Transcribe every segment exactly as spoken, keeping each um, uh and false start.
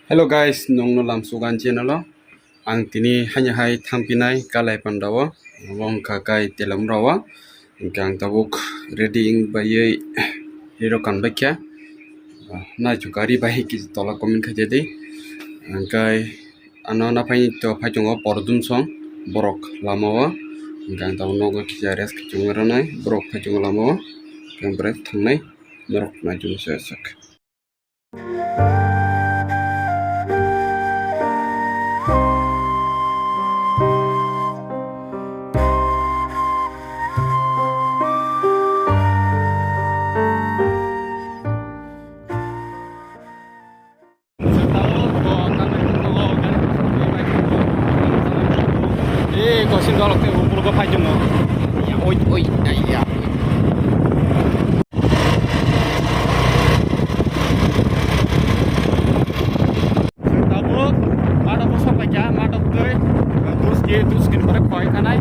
Hello guys, nongno lamsugan channel o. Ang tini hanya hai thampinai kalai pandao. Wngkha kai telam rao. Hingke ang tabuk ready wng baiwi hero kan baikha. Naichu gari bai kisa tola comment khaidi. Hingke ano naphai to phai tongo pordum song borok lama o. Hingke ang tabuk nogo kisa rest khe chungo rwnai borok phai tongo lama o. Hingke ang bwrwi thangnai norok naichung se sak. Eh, kosin dolok te upulugo phai tongo. Ya, oi, oi, ya, ya. Tabuk, matok bosong paikha, matok twi, dus ke, dus ke, pore khoi kanai.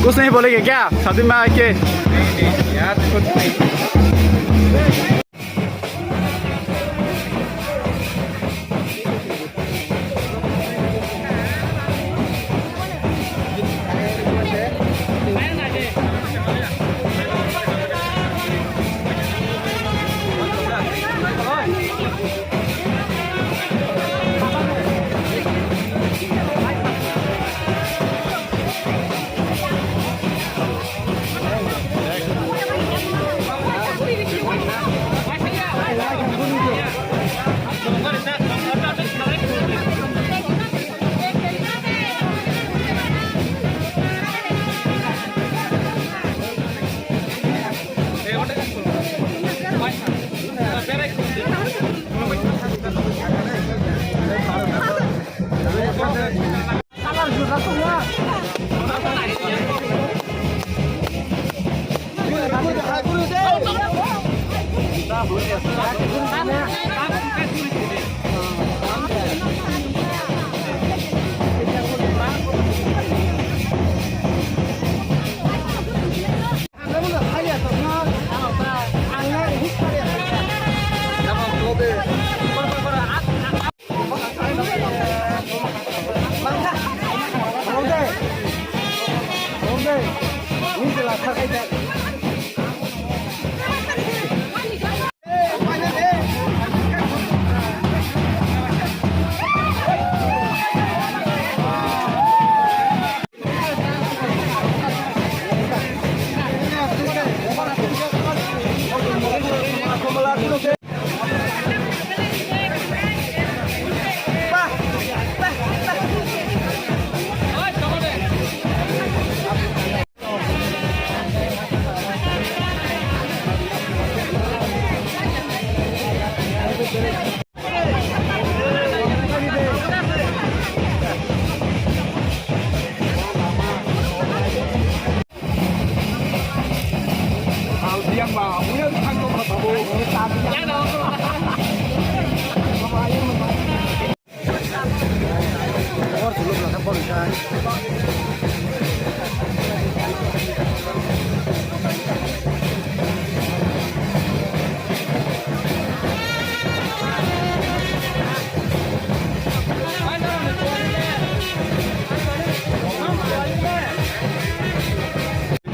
कुछ नहीं बोलेंगे क्या? शादी में आके? यार, कुछ नहीं।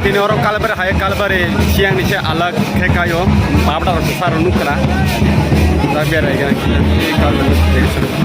Tini oro Kalbari hai, Kalbari siyang ni se alag khe kaio, babda rok sar nuk kra. Da berai ga Kalbari.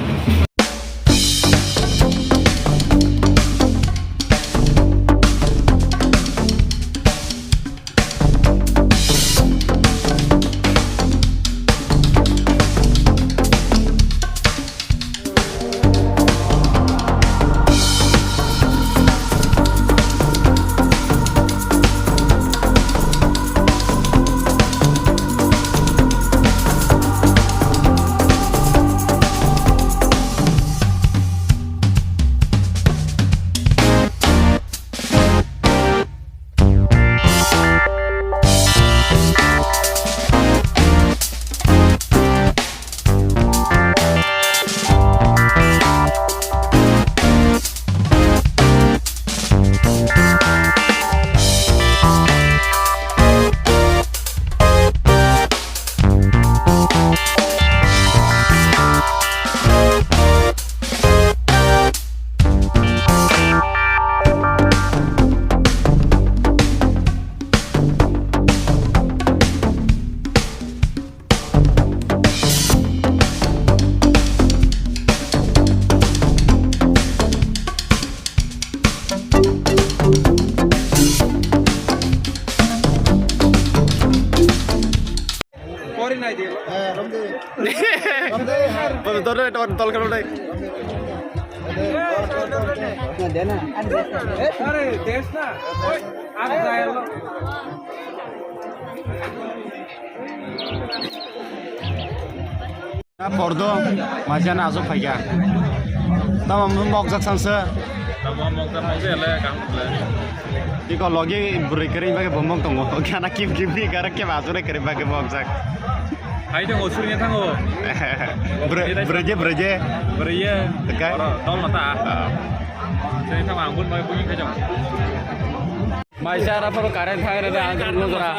Tol, tol, tol, tol. Na pordo, maisa na asuk phaikha. Tamo mokjak sanse. Tamo mokjak mokjak ele, kaham le. Tiko logi bwrwi kwrwi bagwi bomong tongo. Gana kip kip ni gara kip asure kwrwi bagwi mokjak. Hai tongo, suri thango. Bwrwi, bwrwi je, bwrwi je. Bwrwi ye. Oke. Oro, tol mata. Ah. Suri thango, ang bun bai bun khai jong. Maisa ra poro current thang re, ang nukra.